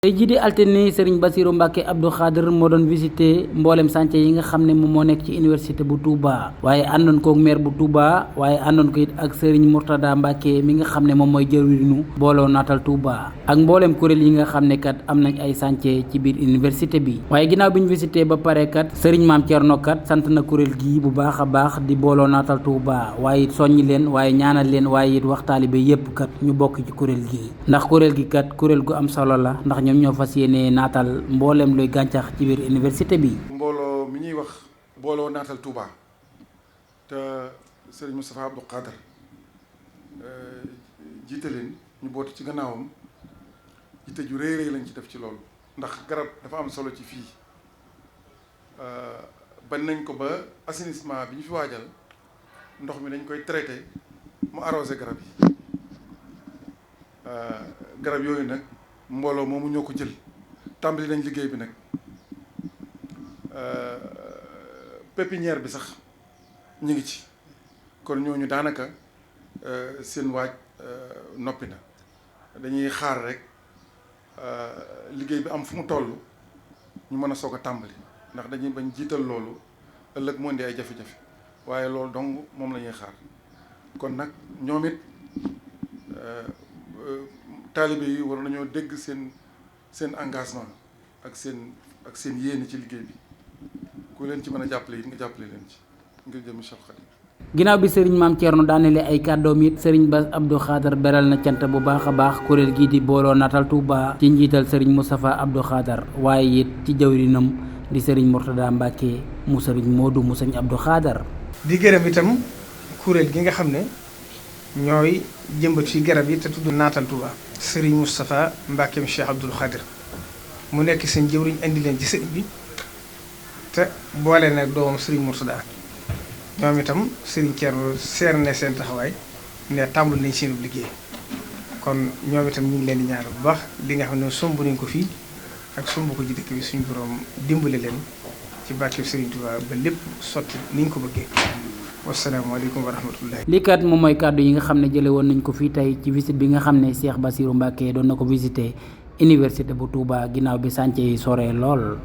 tey jii di altine Serigne Bassirou Mbacké Abdou Khadr moo doon visité mboolem chantier yi nga xam ne moom moo nekk ci université bu Touba waaye àndoon koog maire bu Touba waaye àndoon ko it ak Serigne Mourtada Mbacké mi nga xam ne moom mooy jëwriñu booloo naatal Touba ak mboolem kuréel yi nga xam ne kat am nañ ay chantier ci biir université bi waaye ginnaaw bi ñu visité ba pare kat Serigne Mame Thierno kat sant na kuréel gii bu baax a baax di booloo naatal Touba waaye it soññi leen waaye ñaanal leen waaye it wax taalibe yépp kat ñu bokk ci kuréel gii ndax kuréel gi kat kuréel gu am solo la ndax ñoom ñoo fas yéene naatal mboolem luy gàncax ci biir université bi. mbooloo mi ñuy wax booloo naatal Touba te Serigne Moustapha Abdou Khadr jiite leen ñu bootu ci gannaawam jiite ju rëy rëy lañ ci def ci loolu ndax garab dafa am solo ci fii bañ nañ ko ba assainissement bi ñu fi waajal ndox mi dañ koy traité mu arrosé garab yi garab yooyu nag mbooloo moomu ñoo ko jël tàmbali nañ liggéey bi nag pépinière bi sax ñu ngi ci kon ñooñu daanaka seen waaj noppi na dañuy xaar rek liggéey bi am fu mu toll ñu mën a soog a tàmbali ndax dañuy bañ jiital loolu ëllëg moo indi ay jafe-jafe waaye loolu dong moom la ñuy xaar kon nag ñoom it taalibe yi war nañoo dégg seen engagement ak seen yéene ci liggéey bi ku leen ci mën a jàppale yi nga jàppale leen ci ngir jëm Cheikh Khadim. ginnaaw bi Serigne Mame Thierno daanele ay kàddoom it Serigne Bass Abdou Khadr beral na cant bu baax a baax kuréel gii di booloo naatal Touba ci njiital Serigne Moustapha Abdou Khadr waaye it ci jawrinam di Serigne Mourtada Mbacké mu Serigne Modou mu Serigne Abdou Khadr. di gërëm itam kuréel gi nga xam ne ñooy jëmbat fi garab yi te tudd naatal Touba. Serigne Moustapha Mbacké Cheikh Abdou Khadr mu nekk seen jëwriñ indi leen ci sëriñ bi te boole nag doomam Serigne Mourtada ñoom itam Serigne Thierno seer ne seen taxawaay ne tàmbali nañ seen liggéey kon ñoom itam ñu ngi leen di ñaanal bu baax li nga xam ne somb nañ ko fii ak somb ko ci dëkk bi suñu borom dimbale leen ci barke Serigne Touba ba lépp sotti ni ñu ko bëggee. wasalaamaaleykum wa rahmatullahi. lii kat moom mooy kàddu yi nga xam ne jële woon nañ ko fii tey ci visite bi nga xam ne Cheikh Bassirou Mbacké doon na ko visité université bu Touba ginnaaw bi chantier yi soree lool.